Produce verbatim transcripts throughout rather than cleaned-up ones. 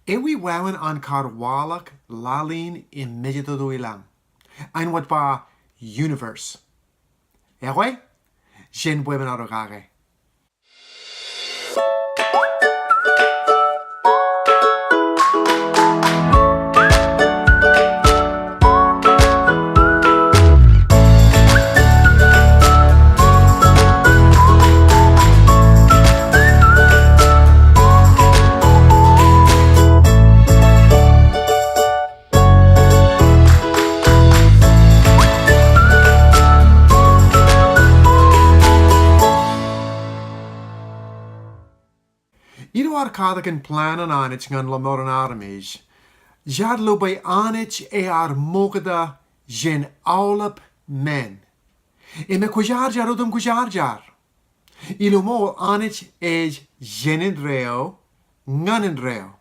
Ewi wāween an kar waḷọk laḷ in im mejatoto ilañ, āinwōt ba universe? Ekwe, jen bwebwenato kake. Ilo ad katak in plan an Anij ñan lọmọọren armej, jaar lo bwe Anij ear ṃokta jān aolep men. Im ekwōjarjar otem kwōjarjar. Ilo ṃool, Anij ej jān indeeo, ñan indeeo.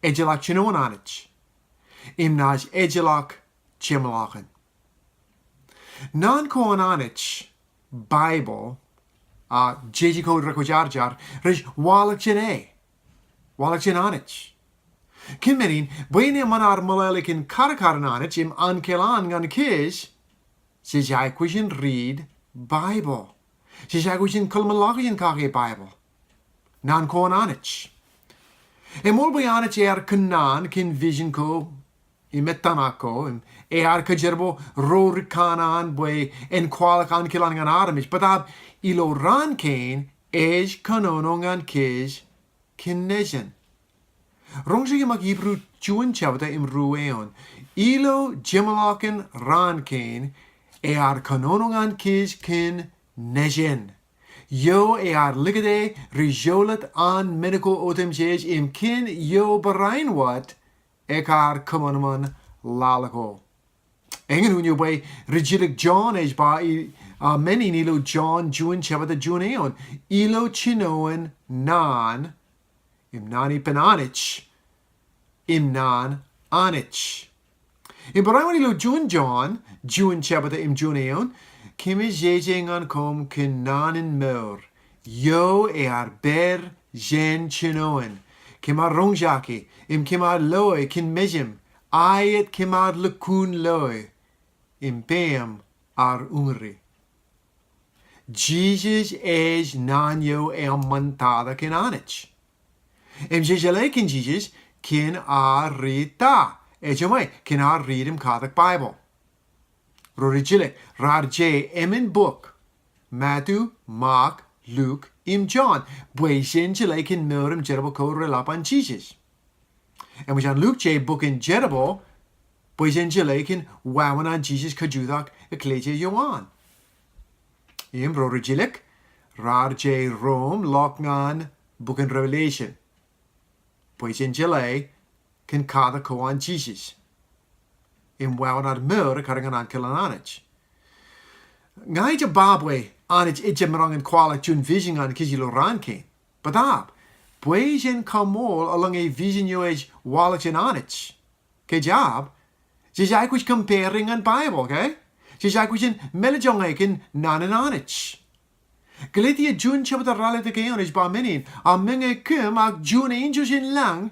Ejjeḷọk jinoin Anij. Im naaj ejjeḷọk jeṃḷọkin. Naan ko an Anij, Baibōḷ, a jeje ko rekwōjarjar, rej waḷọk jān e. Waḷọk jān Anij. Kōn men in, bwe en eṃṃan ad meḷeḷe kōn karakter an Anij im ankilaan ñan kōj, jej aikuj in riit Baibōḷ. Jej aikuj in kōḷmānḷọkjeṇ kake Baibōḷ. Naan ko an Anij. Eṃool bwe Anij ear kōnono kōn vision ko im ettōṇak ko, im ear kōjerbal ro ri kanaan bwe en kwaḷọk ankilaan ñan armej. Bōtab ilo raan kein, ej kōnono ñan kōj kōn Nejin. Roñjake ṃōk Hibru juon jebta im ruo eoon. Ilo jeṃḷọkin raan kein, ear kōnono ñan kōj kōn Nejin. Eo ear likūt e ri jolōt an men ko otemjej im kōn eo barāinwōt ekar kōṃanṃan laḷ ko. Eñin unin bwe rijjilōk John ej ba i, a, men in ilo John juon jebta juon eoon. Ilo jinoin naan, im naan ippān Anij, im naan Anij. Im barāinwōt ilo juon John, juon jebta im juon eoon, kōmij jeje ñan koṃ kōn naan in mour. Eo ear pād jān jinoin. Kōm ar roñjake, im kōm ar loe kōn mejān, aet kōm ar lukkuun loe, im peiṃ ar uñūri. Jisōs ej naan eo eṃṃantata kōn Anij. Im jej jeḷā kōn Jisōs kōn ad riit ta? Ejeṃwe, kōn ad riit im katak Baibōḷ. Ro rijjilōk, raar je emān bok, Matu, Mak, Luk, im John, bwe jen jeḷā kōn mour im jerbal ko reḷap an Jisōs. Eṃōj an Luk je bok in jerbal, bwe jen jeḷā kōn wāween an Jisōs kajutak eklejia eo an. Im ro rijjilōk, raar je Rom ḷọk ñan bok in Revelation, bwe jen jeḷā kōn katak ko an Jisōs im wāween ad mour ekar ñan ankilaan Anij. Ña ij jab ba bwe Anij ejjab maroñ in kwaḷọk juon vision ñan kōj ilo raan kein. Bōtab, bwe jen kaṃool eḷaññe vision eo ej waḷọk jān Anij ke jab, jej aikuj compare ñan Baibōḷ, okay? Jej aikuj in mālejjoñe kōn naan in Anij. Galetia juon jebta ralitōk eoon ej ba men in, a meñe kōm ak juon enjeḷ jān lañ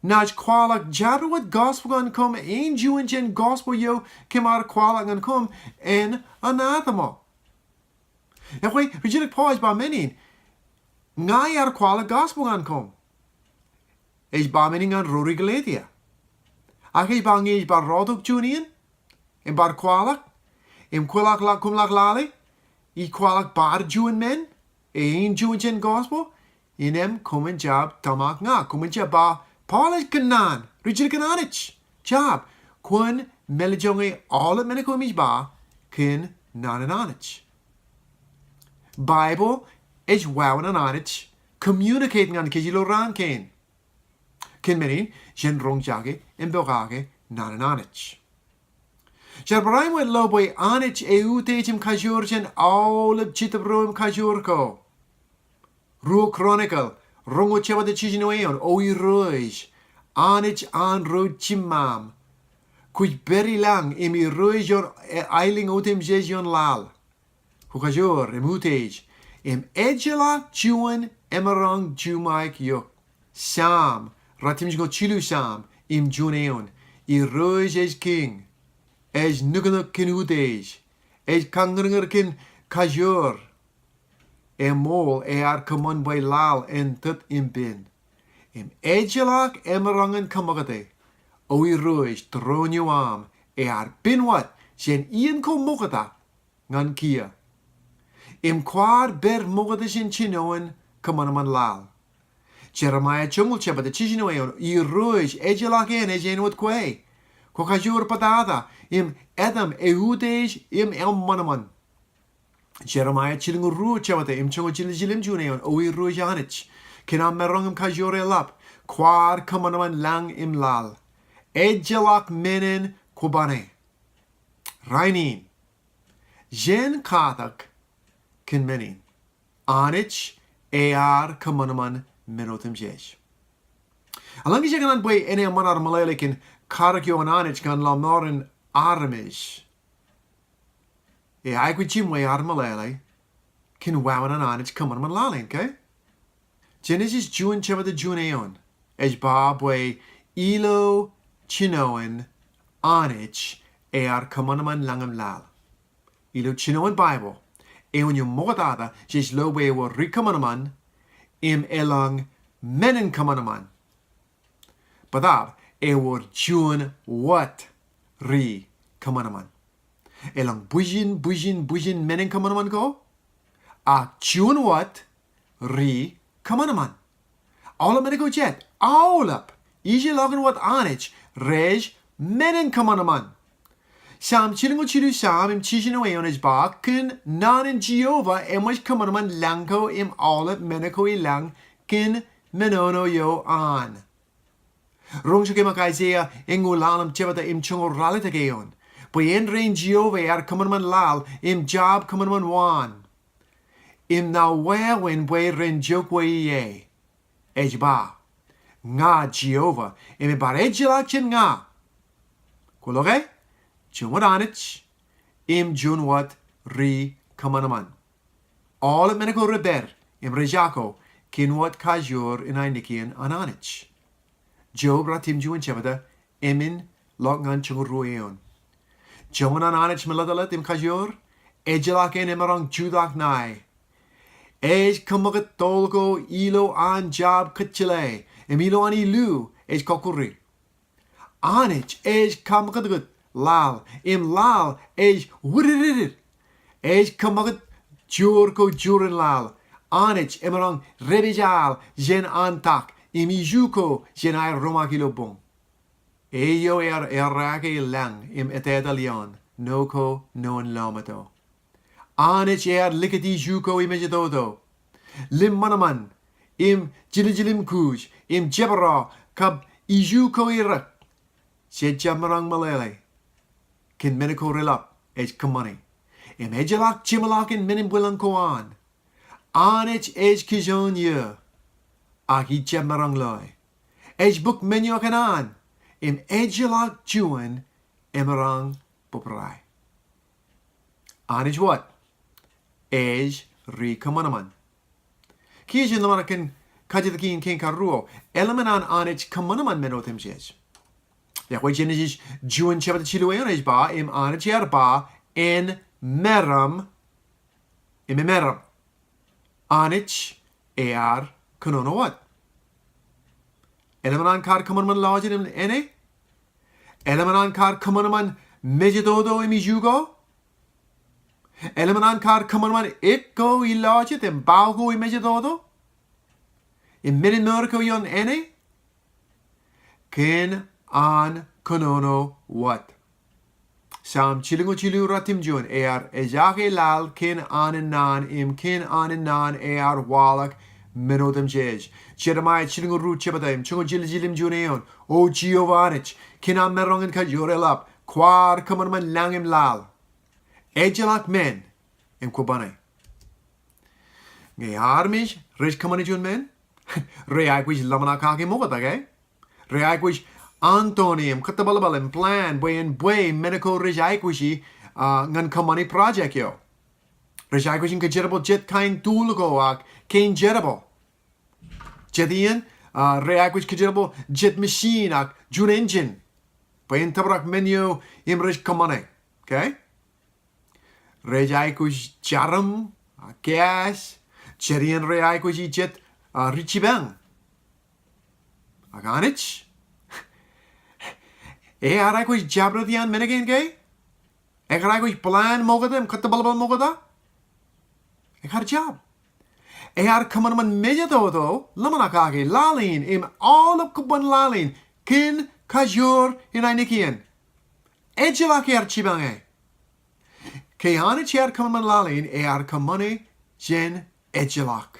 naaj kwaḷọk jar wōt gospel ñan koṃ, āinjuon jān gospel eo kōm ar kwaḷọk ñan koṃ, en anathema. Ekwe, rijjilōk Paul ej ba men in, ña iar kwaḷọk gospel ñan koṃ. Ej ba men in ñan ro ri Galetia. Ak ej ba ñe ij bar rọọltok juon iien im bar kwaḷọk, im kwōḷak ḷa-, koṃ ḷak lale ij kwaḷọk bar juon men āinjuon jān gospel, innem koṃwin jab tōmak ña. Koṃwin jab ba, Paul ej kōnnaan, rijjilōk an Anij. Jab, kwōn mālejjoñe aolep men ko im ij ba kōn naan in Anij. Baibōḷ ej wāween an Anij communicate ñan kōj ilo raan kein. Kōn men in, jen roñjake im pokake naan in Anij. Jar barāinwōt lo bwe Anij eutiej im kajoor jān aolep jetōb ro im kajoor ko. Ruo Chronicle roñoul jebta jiljino eoon, O Irooj, Anij an ro jiṃṃaṃ, kwōj pād ilañ im Irooj ioon, e, aelōñ otemjej ioon laḷ. Kwō kajoor im utiej, im ejjeḷọk juon emaroñ juṃaik eok. Sam Ruatimjuon jilu Sam im juon eoon. Irooj ej kiiñ, ej nuknuk kōn utiej, ej kañūrñūr kōn kajoor. Emool ear kōṃṃan bwe laḷ en tōt im pen. Im ejjeḷọk emaroñ in kaṃakūte, O Irooj, tūroon eo aṃ ear pen wōt jān iien ko ṃokta ñan kiiō. Im kwaar pād ṃokta jān jinoin kōṃanṃan laḷ. Jeremaia joñoul jebta jiljino eoon. Irooj, ejjeḷọk en ej āinwōt kwe. Kwō kajoor bōtata im etaṃ eutiej im eṃṃanṃan. Jeremaia jilñuul ruo jebta im joñoul jilu jiljilimjuon eoon. O Irooj Anij, kōn aṃ maroñ im kajoor eḷap, kwaar kōṃanṃan lañ im laḷ. Ejjeḷọk men in kwō bane. Rainin, jen katak kōn men in. Anij ear kōṃanṃan men otemjej. Eḷaññe ij kōṇaan bwe enaaj eṃṃan ad meḷeḷe kōn karōk eo an Anij ñan lọmọọren armej, ej aikuj jiṃwe ad meḷeḷe kōn wāween an Anij kōṃanṃan laḷ in, ke? Jenesis juon jebta juon eoon ej ba bwe ilo jinoin Anij ear kōṃanṃan lañ im laḷ. Ilo jinoin Baibōḷ, eoon eo ṃoktata jej lo bwe ewōr ri kōṃanṃan im elōñ men in kōṃanṃan. Bōtab, ewōr juon wōt ri kōṃanṃan. Elōñ bwijin, bwijin, bwijin men in kōṃanṃan ko, ak juon wōt ri kōṃanṃan. Aolep men ko jet, aolep, ijellọkin wōt Anij, rej men in kōṃanṃan. Sam jilñuul jilu Sam im jiljino eoon ej ba, kōn naan in Jeova eṃōj kōṃanṃan lañ ko im aolep men ko i lañ kōn menono eo an. Roñjake ṃōk Aiseia eñoul ḷalem jebta im joñoul ralitōk eoon. Bwe āindein Jeova ear kōṃanṃan laḷ im jab kōṃanṃan waan. Im ṇa wāween bwe ren jokwe ie. Ej ba, ña Jeova, im ebar ejjeḷọk jān ña. Kwōlo ke? Juon wōt Anij, im juon wōt ri kōṃanṃan. Aolep men ko rej pād, im rej jako, kōn wōt kajoor in ainikien an Anij. Job ruatimjuon jebta, emān ḷọk ñan joñoul ruo eoon. Joñan an Anij meḷeḷe im kajoor, ejjeḷọk en emaroñ jutak ṇae. Ej kōṃakūt toḷ ko ilo an jab kōjjeḷā, im ilo an ilu ej kọkkure. Anij ej kaṃakūtkūt laḷ, im laḷ ej widididid. Ej kōṃakūt joor ko joor in laḷ. Anij emaroñ repejaal jān an tak, im iju ko jān aer roñak ilo boñ. Eo ear, ear errā ke lañ im etetal ioon, no ko noon lọmeto. Anij ear likūt iju ko i mejatoto. Limṃanṃan, im jiljilimkuuj, im jebro, kab iju ko i rōk. Jej jab maroñ meḷeḷe kōn men ko reḷap ej kōṃṃane. Im ejjeḷọk jeṃḷọkin men in bwilōñ ko an. Anij ej kijoon iiō, ak ij jab maroñ loe. Ej bōk men eo kōn an, im ejjeḷọk juon emaroñ bōbrae. Anij wōt ej ri kōṃanṃan. Kiiō jen ḷōmṇak kōn kajjitōk in kein karuo, eḷmān an Anij kōṃanṃan men otemjej. Iọkwe Jenesis juon jebta jilu eoon ej ba, im Anij ear ba, en meram, im emeram. Anij ear kōnono wōt. Eḷmān an kar kōṃanṃan lọjet im āne? Eḷmān an kar kōṃanṃan mejatoto im iju ko? Eḷmān an kar kōṃanṃan ek ko ilọjet im bao ko i mejatoto? Im men in mour ko ioon āne? Kōn an kōnono wōt. Sam jilñuul jilu ruatimjuon, ear ejake laḷ kōn an in naan, im kōn an in naan ear waḷọk men otemjej. Jeremaia jilñuul ruo jebta im joñoul jiljilimjuon eoon. O Jeova Anij, kōn aṃ maroñ in kajoor eḷap, kwaar kōṃanṃan lañ im laḷ. Ejjeḷọk men in kwō bane. Ñe armej rej kōṃṃane juon men, rej aikuj ḷōmṇak kake ṃokta, ke? Rej aikuj antoon im kōttōbalbal im plan bwe en bwe men ko rej aikuji, ah, ñan kōṃṃane project eo. Rej aikuj in kōjerbal jet kain tool ko ak kein jerbal. Jet iien, Rej aikuj kōjerbal jet machine ak juon engine bwe en tōprak men eo im rej kōṃṃane. Okay? Rej aikuj jarom, ak gas, jet iien rej aikuj i jet, ri jipañ. Ak Anij ear aikuj jabdewōt iaan men kein ke? Ekar aikuj plan ṃokta im kōttōbalbal ṃokta? Ekar jab. Ear kōṃanṃan mejatoto, ḷōmṇak kake, laḷ in im aolep kōban laḷ in kōn kajoor in ainikien. Ejjeḷọk ear jipañ e. Ke Anij ear kōṃanṃan laḷ in, ear kōṃṃane jān ejjeḷọk.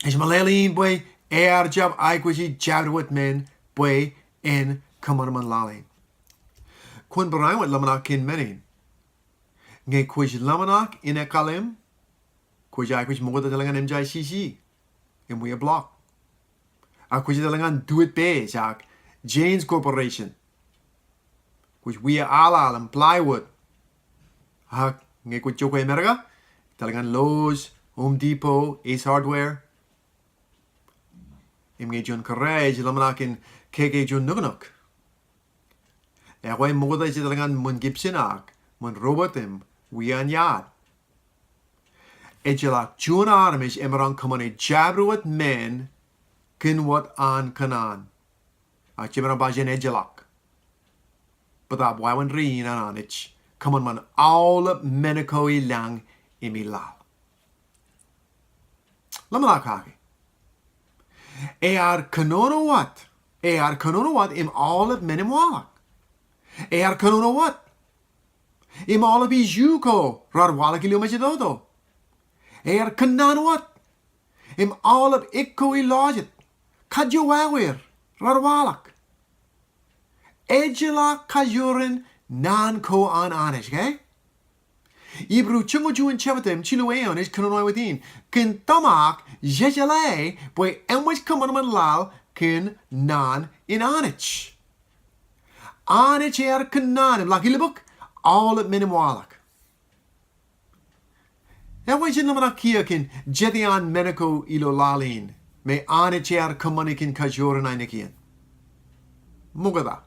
Ej meḷeḷe in bwe ear jab aikuji jabdewōt men bwe en kōṃanṃan laḷ in. Kwōn barāinwōt ḷōmṇak kōn men in. Ñe kwōj ḷōmṇak in ekkalem, kwōj aikuj ṃokta tok ḷọk ñan M J C C im wia block. Ak kwōj tok ḷọk ñan Do It Best ak Jane's Corporation. Kwōj wia aḷaḷ im plywood. Ak ñe kwōj jokwe Amerika, tok ḷọk ñan Lowe's, Home Depot, Ace Hardware. Im ñe juon kōrā ej ḷōmṇak in keke juon nuknuk, ekwe ṃokta ej tok ḷọk ñan ṃōn Gibson ak ṃōn Robert im wia an yard. Ejjeḷọk juon armej emaroñ kōṃṃane jabdewōt men kōn wōt an kōṇaan. Ak jemaroñ ba jān ejjeḷọk. Bōtaab wāween rein an Anij kōṃanṃan aolep men ko i lañ im i laḷ. Ḷōmṇak kake. Ear kōnono wōt. Ear kōnono wōt im aolep men im waḷọk. Ear kōnono wōt im aolep issue ko raar waḷọk ilo mejatoto. Ear kōnnaan wōt im aolep ek ko ilọjet, kajjojo wāweer raar waḷọk. Ejjeḷọk kajoor in naan ko an Anij, okay? Hibru joñoul juon jebta im jilu eoon ej kōnono wōt in. Kōn tōmak jejeḷā bwe eṃōj kōṃanṃan laḷ kōn naan in Anij. Anij ear kōnnaan im ḷak ilbōk aolep men im waḷọk. Ekwe jen ḷōmṇak kiiō kōn jet iaan men ko ilo laḷ in me Anij ear kōṃṃane kōn kajoor in ainikien. Ṃokta.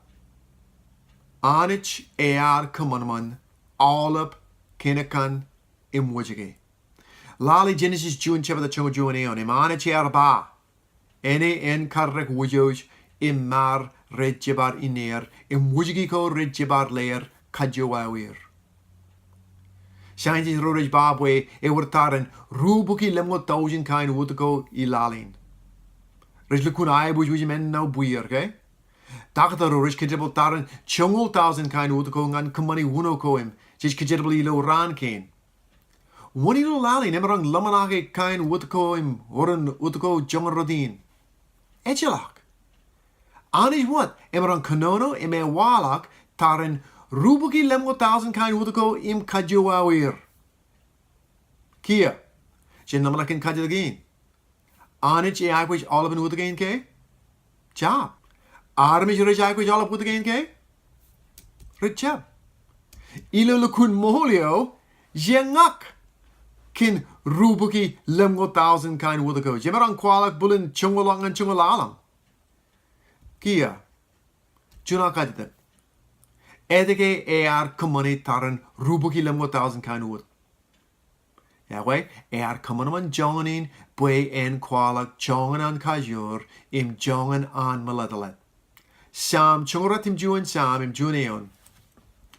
Anij ear kōṃanṃan aolep kōnkan im wōjke. Lale Jenesis juon jebta joñoul juon eoon, im Anij ear ba, āne en karrek wōjwōj im maar rej jebar inneer, im wōjke ko rej jebar leer, kajjojo wāweer. Scientist ro rej ba bwe ewōr tarrin rubukwi lemñoul tọujin kain wūt ko i laḷ in. Rej lukkuun aiboojoj im ennọ bwier, okay? Taktō ro rej kōjerbal tarrin joñoul tọujin kain wūt ko ñan kōṃṃani uno ko im jej kōjerbal ilo raan kein. Wōn ilo laḷ in emaroñ ḷōmṇake kain wūt ko im oran wūt ko joñan rot in? Ejjeḷọk. Anij wōt emaroñ kōnono im ewaḷọk tarrin rubukwi lemñoul tọujin kain wūt ko im kajjojo wāweer. Kiiō, jen ḷōmṇak kōn kajjitōk in. Anij eaikuj aolepān wūt kein ke? Jab. Armej rej aikuj aolep wūt kein ke? Rej jab. Ilo lukkuun ṃool eo, jeñak kōn rubukwi lemñoul tọujin kain wūt ko. Jemaroñ kwaḷọk bōlen joñoul ḷọk ñan joñoul ḷalem. Kiiō, juon kajjitōk. Etke ear kōṃṃane tarrin rubukwi lemñoul tọujin kain wūt? Ekwe, ear kōṃanṃan joñan in bwe en kwaḷọk joñan an kajoor im joñan an meḷeḷeḷe. Sam joñoul ruatimjuon, Sam im juon eoon.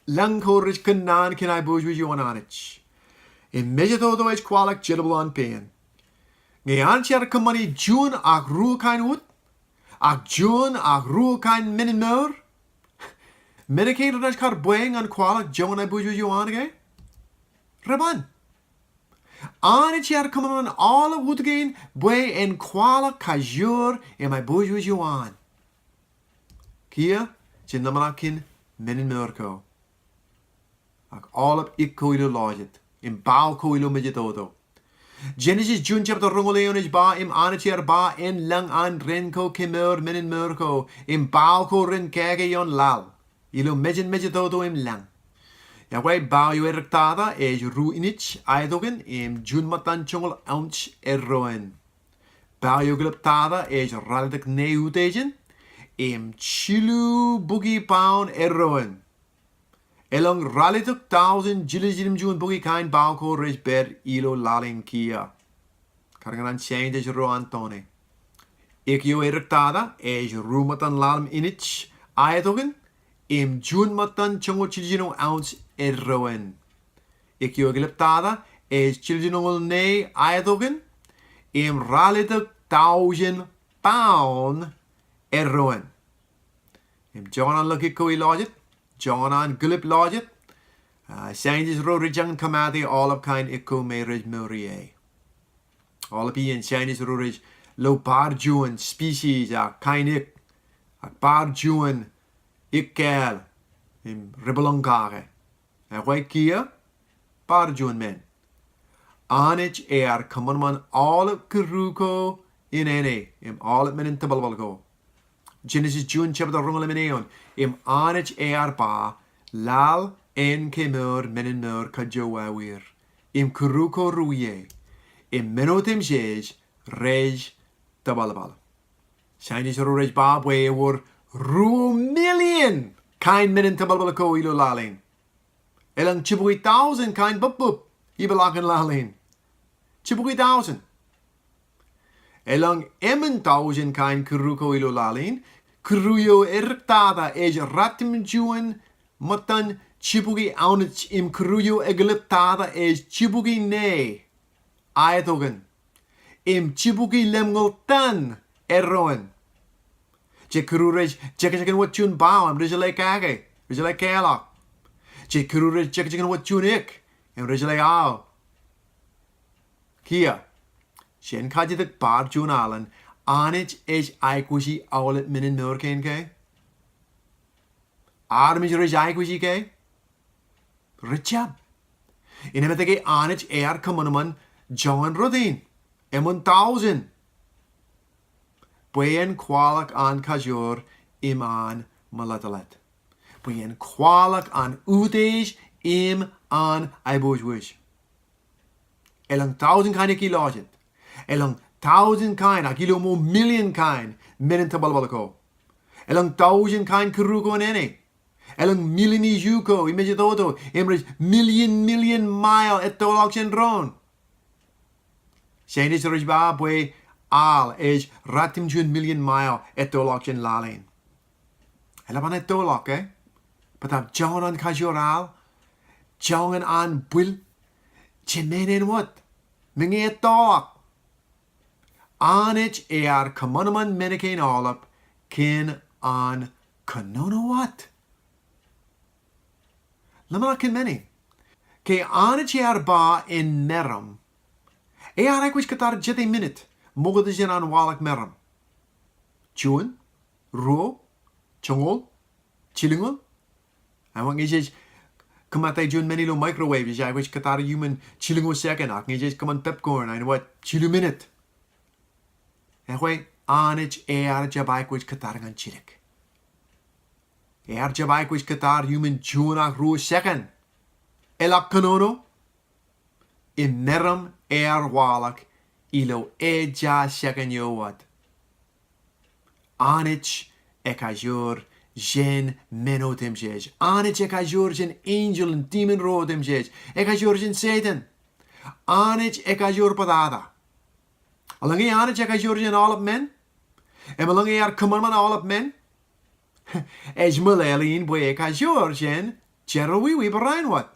Lañ ko rej kōnnaan kōn aiboojoj eo an Anij. Im mejatoto ej kwaḷọk jerbal an pein. Ñe Anij ear kōṃṃane juon ak ruo kain wūt, ak juon ak ruo kain menin mour, men kein renaaj kar bwe ñan kwaḷọk joñan aiboojoj eo an ke? Reban. Anij ear kōṃanṃan aolep wūt kein bwe en kwaḷọk kajoor im aiboojoj eo an. Kiiō, jen ḷōmṇak kōn menin mour ko. Ak aolep ek ko ilo lọjet, im bao ko ilo mejatoto. Jenesis juon jebta roñoul eoon ej ba, im Anij ear ba, en lañ an ren ko kemour menin mour ko, im bao ko ren keke ioon laḷ ilo mejān mejatoto im lañ. Ekwe bao eo edik tata ej ruo inch aetokan im juon ṃōttan joñoul ounce erroon. Bao eo ekilep tata ej ralitōk ne utiej in im jilu bukwi pound eddoin. Elōñ ralitōk tọujin jiljilimjuon bukwi kain bao ko rej pād ilo laḷ in kiiō. Kar ñan an scientist ro an tone. Ek eo edik tata ej ruo ṃōttan ḷalem inch aetokan im juon ṃōttan joñoul jiljino ounce eddoin. Ek eo ekilep tata ej jiljinoñoul ne aetokan im ralitōk tọujin pound eddoin. Im joñan an ḷọk ek ko ilọjet, joñan an kilep ilọjet, ah, scientist ro rej jañin kōmaat e aolep kain ek ko me rej mour ie. Aolep iien scientist ro rej lo bar juon species ak kain ek, ak bar juon ekkāāl im rej bōlen kake. Ekwe kiiō, bar juon men. Anij ear kōṃanṃan aolep kidu ko in āne im aolep men in tōbalbal ko. Genesis juon jebta roñoul emān eoon. Im Anij ear ba, laḷ en kemour men in mour kajjo wāween. Im kidu ko ruo ie. Im men otemjej rej tōbalbal. Scientist ro rej ba bwe ewōr ruo million kain men in tōbalbal ko ilo laḷ in. Elōñ jibukwi tọujin kain bōbbōb ipeḷaakin laḷ in. Jibukwi tọujin. Elōñ emān tọujin kain kidu ko ilo laḷ in. Kidu eo edik tata ej ratimjuon ṃōttan jibukwi ounce im kidu eo ekilep tata ej jibukwi ne aetokan im jibukwi lemñoul tan eddoin. Jet kidu rej jekjeken wōt juon bao im rej jeḷā kake, rej jeḷā kālọk. Jet kidu rej jekjeken wōt juon ek im rej jeḷā aō. Kiiō, jen kajetik bar juon alen, Anij ej aikuji aolep men in mour kein ke? Armej rej aikuji ke? Rej jab. Innām etke Anij ear kōṃanṃan joñan rot in, emān tọujin? Bwe en kwaḷọk an kajoor im an ṃōḷōtlōt. Bwe en kwaḷọk an utiej im an aiboojoj. Elōñ tọujin kain ek ilọjet. Elōñ tọujin kain, ak ilo ṃool million kain men in tōbalbal ko. Elōñ tọujin kain kidu ko in āne. Elōñ million iju ko im ej toto im rej million, million mile ettoḷọk jān doon. Scientist rej ba bwe al ej ratimjuon million mile ettoḷọk jān laḷ in. Eḷap an ettoḷọk, eh? Bōtab joñan an kajoor al, joñan an bwil, jemen āinwōt, meñe ettoḷọk. Anij ear kōṃanṃan men kein aolep kōn an kōnono wōt. Ḷōmṇak kōn men in. Ke Anij ear ba en meram, ear aikuj kōttar jete minit ṃokta jān an waḷọk meram? Juon, ruo, joñoul, jilñoul? Āinwōt ñe jej kōmata juon men ilo microwave, jej aikuj kōttar iuṃwin jilñoul second, ak ñe jej kōṃṃan popcorn, āinwōt jilu minit. Ekwe Anij ear jab aikuj kōttar ñan jidik. Ear jab aikuj kōttar iuṃwin juon ak ruo second. Eḷak kōnono, im meram ear waḷọk ilo eja second eo wōt. Anij ekajoor jān men otemjej. Anij ekajoor jān angel im demon ro otemjej. Ekajoor jān Setan. Anij ekajoor bōtata. Eḷaññe Anij ekajoor jān aolep men, im eḷaññe ear kōṃanṃan aolep men, ej meḷeḷein bwe ekajoor jān jerọwiwi barāinwōt.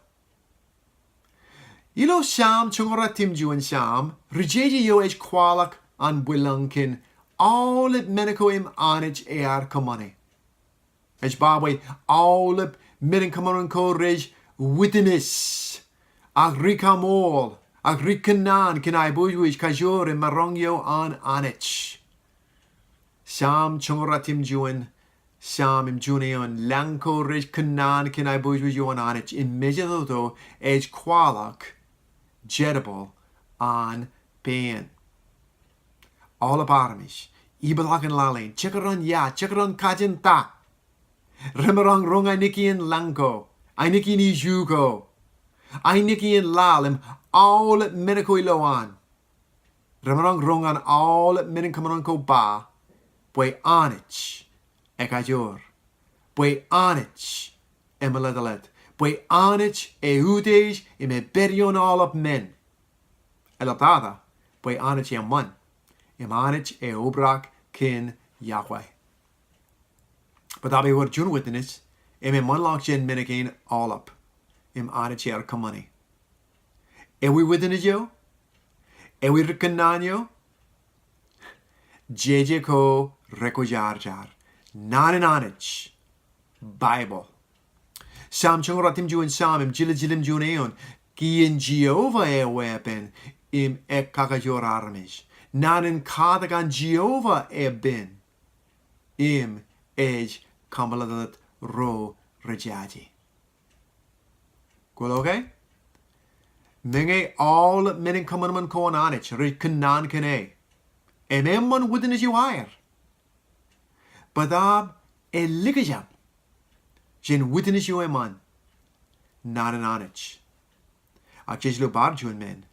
Ilo Sam joñoul ratimjuon Sam, rijeje eo ej kwaḷọk an bwilōñ kōn aolep men ko im Anij ear kōṃṃane. Ej ba bwe aolep men in kōṃṃan ko rej witness, ak rikaṃool, ak rikōnnaan kōn aiboojoj, kajoor im maroñ eo an Anij. Sam joñoul ratimjuon Sam im juon eoon, lañ ko rej kōnnaan kōn aiboojoj eo an Anij, im mejatoto ej kwaḷọk jerbal an pein. Aolep armej ipeḷaakin laḷ in, jekdọọn ia, jekdọọn kajin ta, remaroñ roñ ainikien lañ ko, ainikien iju ko, ainikien laḷ im aolep men ko ilowaan. Remaroñ ro ñan aolep men in kōṃanṃan ko ba bwe Anij ekajoor, bwe Anij emeḷeḷeḷe, bwe Anij eutiej im epād ioon aolep men. Eḷaptata bwe Anij eṃṃan im Anij eobrak kōn yokwe. Bōtaab ewōr juon witness im eṃṃanḷọk jān men kein aolep im Anij ear kōṃṃani. Ewi witness eo? Ewi ri kōnnaan eo? Jeje ko rekwōjarjar. Naan in Anij, Baibōḷ. Sam joñoul ruatimjuon Sam im jiljilimjuon eoon. Kien Jeova eweeppān im ekakajoor armej. Naan in katak an Jeova epen im ej kōmeḷeḷeḷe ro rej jaje. Kwōlo ke? Meñe aolep men in kōṃanṃan ko an Anij rej kōnnaan kōn e, im eṃṃan witness eo aer, bōtaab elikjab jān witness eo eṃṃan, naan in Anij. Ak jej lo bar juon men,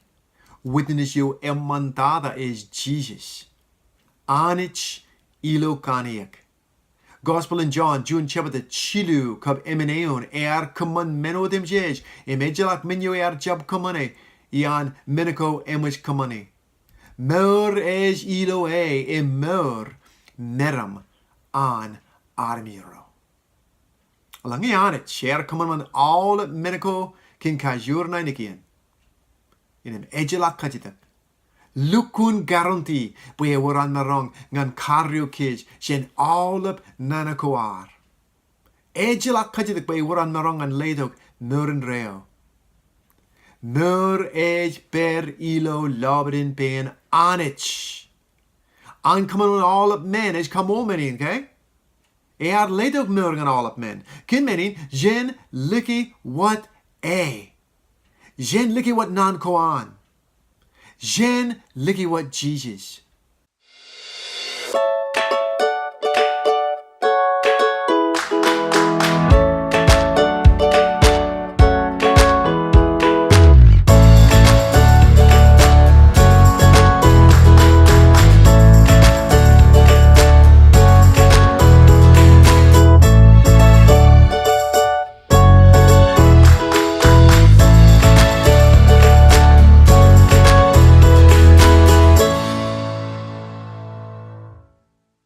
witness eo eṃṃantata ej Jisōs. Anij ilo kanniōk. Gospel in John, juon jebta jilu kab emān eoon, ear kōṃṃan men otemjej, im ejjeḷọk men eo ear jab kōṃṃane iaan men ko eṃōj kōṃṃane. Mour ej ilo e, im mour meram an armej ro. Eḷaññe Anij ear kōṃanṃan aolep men ko kōn kajoor ṇa in kien, innem ejjeḷọk kajjitōk. Lukkuun guarantee bwe ewōr an maroñ ñan karreo kōj jān aolep nana ko ad. Ejjeḷọk kajjitōk bwe ewōr an maroñ ñan letok mour indeeo. Mour ej pād ilo lọpiden pein Anij. An kōṃanṃan aolep men ej kaṃṃool men in, ke? Ear letok mour ñan aolep men. Kōn men in, jen liki wōt e. Jen liki wōt naan ko an. Jen liki wōt Jisōs.